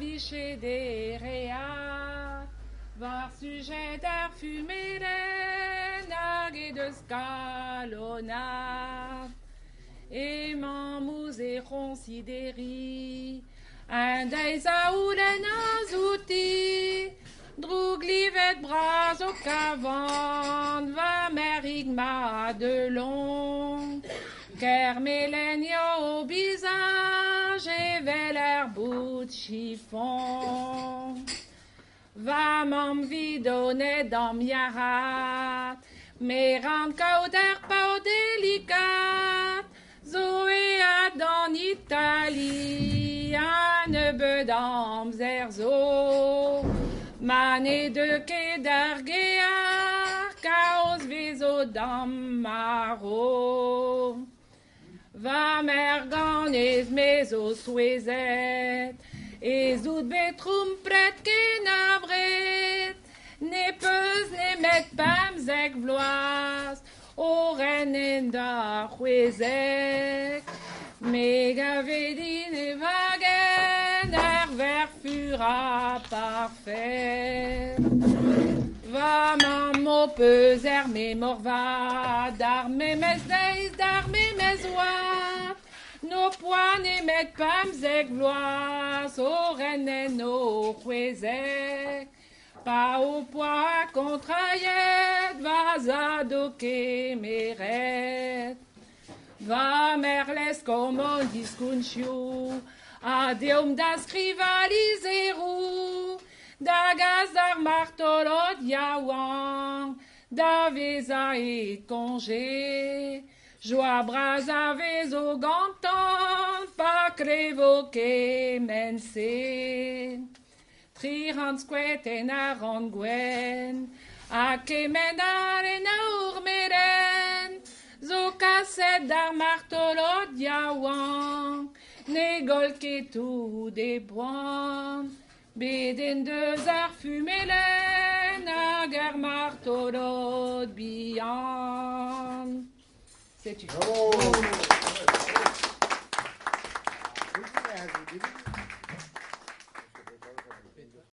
vije dereat war sujet ar fumelen hag he deus kalonad. Emañ ouzh he c'hoñsideriñ un deiz a c'houlennas outi Drouglivet bras ho kavan, va merc'hig Madelon. Kermelen eo ho bizaj evel ur boud chiffon. Va mamm 'vit donet d'am yac'haat, me 'rank kaout ur paotr delikat zo aet d'an Itali un nebeud amzer zo. Ma ne deu ket d'ar gear, kaoz 'vezo d'am marv. Va merc'h ganez me zo souezhet ez out bet tromplet ken abred. Ne peus nemet 15 vloaz o ren en da 16. Me 'gave din e vagen ar verc'h fur ha parfet. Va mamm ho peus er memor vat d'ar memes deiz, d'ar memes oad. N'ho poa nemet 15 vloaz o ren en ho 16. Pa ho poa kontrailhet va zad ho kemeret. Va merc'h leskomp hon diskounchioù ha deomp da skrivañ lizheroù da gas d'ar martolod yaouank da vezañ e koñje. Joa bras a vezo gantañ pa klevo kement-se. 300 skoed en arc'hant gwenn ha kement all en aour melen zo kaset d'ar martolod yaouank ne goll ket tout e boan. Bet en deus ar fumelen hag ar martolod bihan. Setu. Bravo!